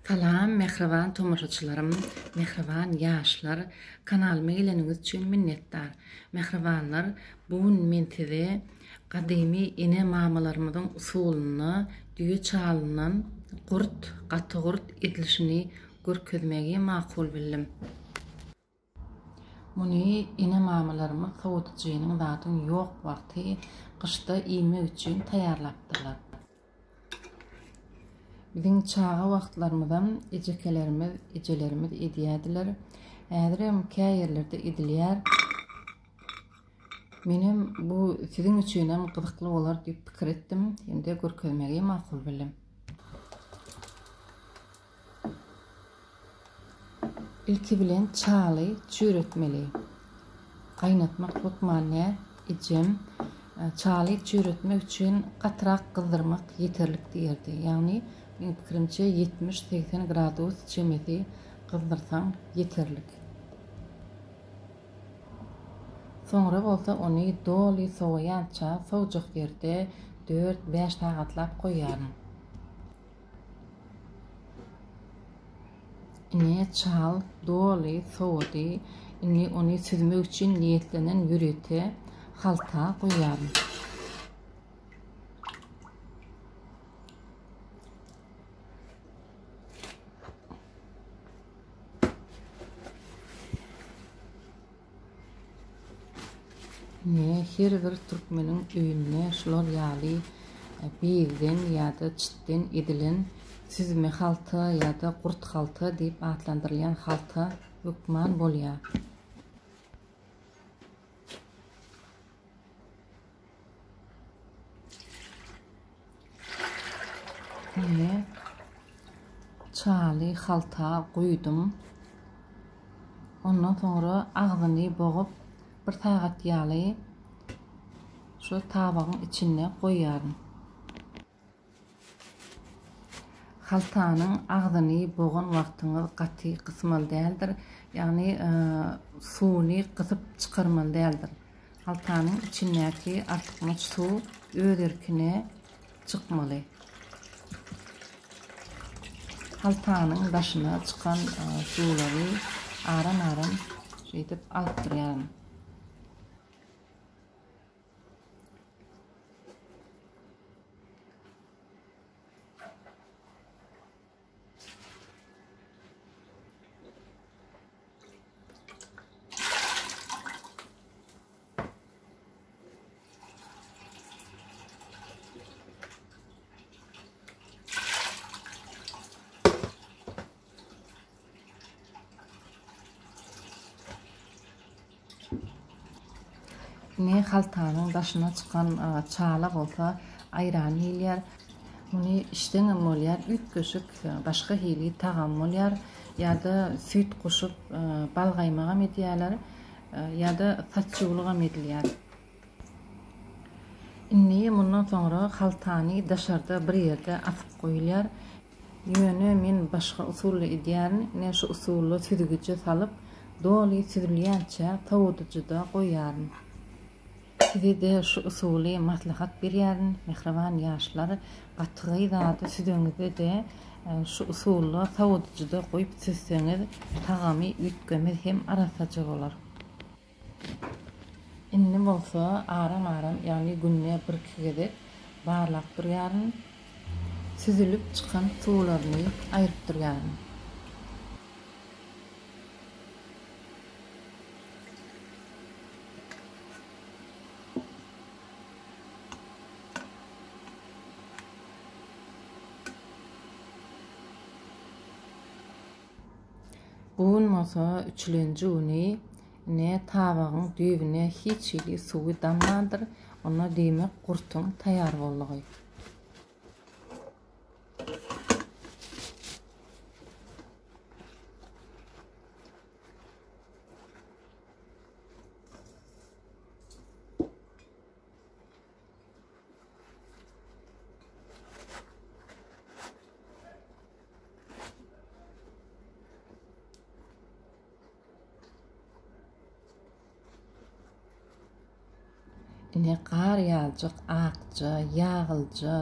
Salam mähriban tomaşaçylarym, mähriban ýaşlar, kanalyma geleniňiz üçin minnetdar. Mähribanlar, bu gün men size gadymy ene-mamalarymyzyň usulynda düýe çalyndan gurt, gaty gurt edilişini görkezmegi makul bildim. Muny ene-mamalarymyz sowadyjynyň zadyň ýok wagty gyşda iýmek üçin taýýarlapdyrlar. Biziň çaga wagtlarymyzam ejekelerimiz, ejelerimiz edýärdiler. Häzirem kä ýerlerde edilýär. Menem bu siziň üçinem gyzykly bolar diýip pikir etdim hem-de görkezmegi makul bildim. Ilki bilen çaly çüýretmeli. Gaýnatmak hökman däl, ejem çaly çüýretmek üçin gatyrak gyzdyrmak ýeterlik diýerdi. Ýagny, meň pikirimçe, 70-80 gradus çemesi gyzdyrsaň ýeterlik. Soňra bolsa ony doly sowaýança sowjak ýerde dört-bäş sagatlap goýýaryn. Ine, çal doly sowady. Indi ony süzmek üçin niýetlenen ýörite halta goýýaryn. Ine, her bir türkmeniň öýünde şular ýaly bezden ýa-da çitden edilen süzme halta ýa-da gurt halta diýip atlandyrylýan halta hökman bolýar. Ine, çaly halta guýdum. Ondan soňra agzyny bogup, bir sagat ýaly şu tabagyň içinde goýýaryn. Haltanyň agzyny bogan wagtyňyz gaty gysmaly däldir. Ýagny suwuny gysyp çykarmaly däldir. Haltanyň içindäki artykmaç suw öz erkine çykmaly. Haltanyň daşyna çykan suwlary aram-aram şeýdip alyp durýaryn. Ine haltanyň daşyna çykan çala bolsa aýran diýilýär. Muny içseňem bolýar, üýtgeşik başga hili tagam bolýar. Ýa-da süýt goşup balgaýmagam edýärler, ýa-da saçýuwlugam edilýär. Indi mundan soňra haltany daşarda bir ýerde asyp goýulýar. Ýöne men başga usulda edýärin. Ine şu usulda süzgüje salyp, doly süzülýänçä sowadyjyda goýýaryn. Size-de şu usuly maslahat berýärin, mähriban ýaşlar, gatygy zady süzeňizde-de şu usulda sowadyjyda goýup süzseňiz, tagamy üýtgemez hem arassaja bolar. Indi bolsa aram-aram, ýagny günde birki gezek barlap durýaryn. Süzülip çykan suwlaryny aýryp durýaryn. Bu gün bolsa üçülenji güni ine tabagyň düýbüne hiç hili suwy dammandyr, onda diýmek gurtuň taýýar boldugy. Ine gar ýaljak akja, ýaglyja,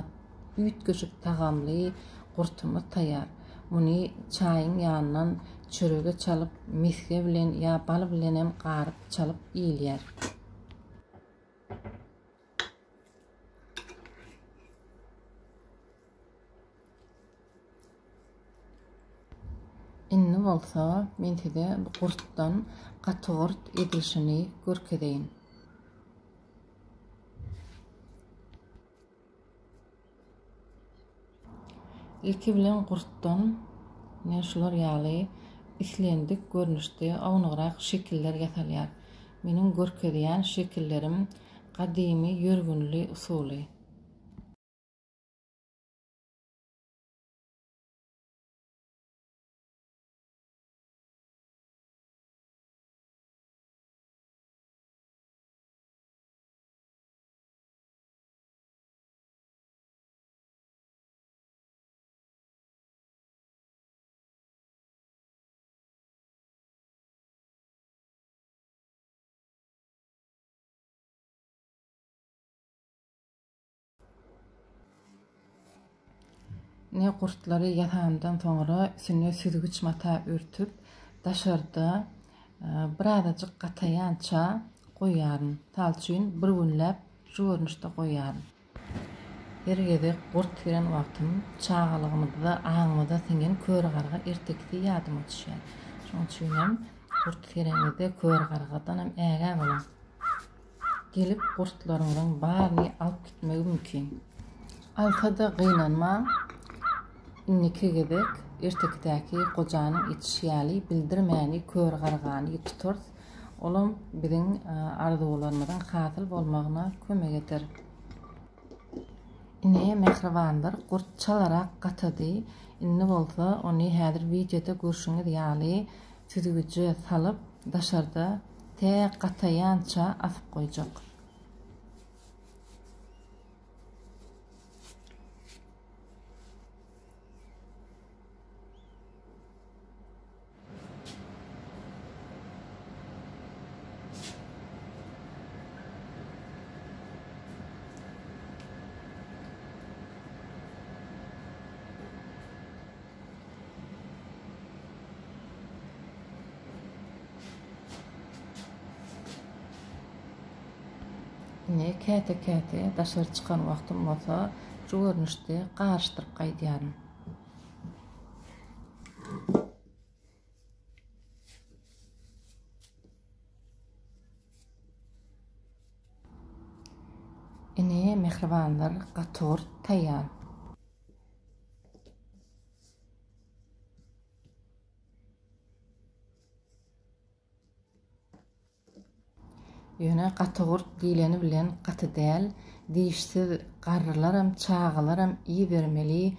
üýtgeşik tagamly gurtumyz taýýar. Muny çaýyň ýanyndan çörege çalyp, mesge bilen ýa bal bilenem garyp çalyp iýilýär. Indi bolsa men size bu gurtdan gaty gurt edilişini görkezeýin. Ilki bilen gurtdan men şular ýaly islendik görnüşde ownugrak şekiller ýasalýar. Meniň görkezýän şekillerim gadymy ýörgünli usuly. Ine gurtlary ýasandan soňra üstüne süzgüç mata örtüp, daşarda e, birazajyk gataýança goýýaryn. Mysal üçin, bir günläp şu görnüşde goýýaryn. Her gezek gurt giren wagtym çagalygymyzda aňymyza siňen kör garga ertekisi ýadyma düşýär. Şonuň üçin hem gurt gireňizde kör gargadan hem ägä boluň. Gelip gurtlaryňyzyň baryny alyp gitmegi mümkin. Alsa-da gynanmaň, indiki gezek ertekidäki gojanyň etişi ýaly bildirmäni kör gargany tutarys, olam biziň arzuwlarymyzyň hasyl bolmagyna kömek eder. Ine, mähribanlar, gurt çalarak gatady. Indi bolsa ony häzir wideoda görşüňiz ýaly süzgüje salyp, daşarda tä gataýança asyp goýjak. Ine, käte-käte daşary çykan wagtym bolsa, şu görnüşde garyşdyryp gaýdýaryn. Ine, mähribanlar, gaty gurt taýýar. Ýöne gaty gurt diýleni bilen gaty däl, dişsiz garrylaram, çagalaram iýibermeli,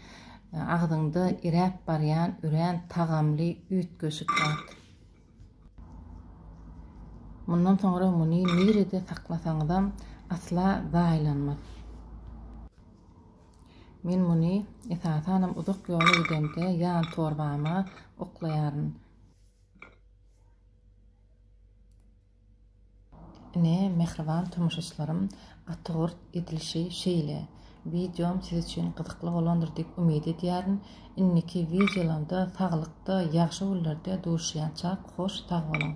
agzyňda eräp barýan örän tagamly üýtgeşik zat. Mundan soňra muny nirede saklasaňyzam asla zaýalanmaz. Men muny esasanam uzak ýola gidemde ýan torbama oklaýaryn. Ine, mähriban tomaşaçylarym, gaty gurt edilişi şeýle. Wideom siz üçin gyzykly bolandyr diýip umyt edýärin. Indiki wideolamda saglykda, ýagşy günlerde duşýançak hoş sag boluň.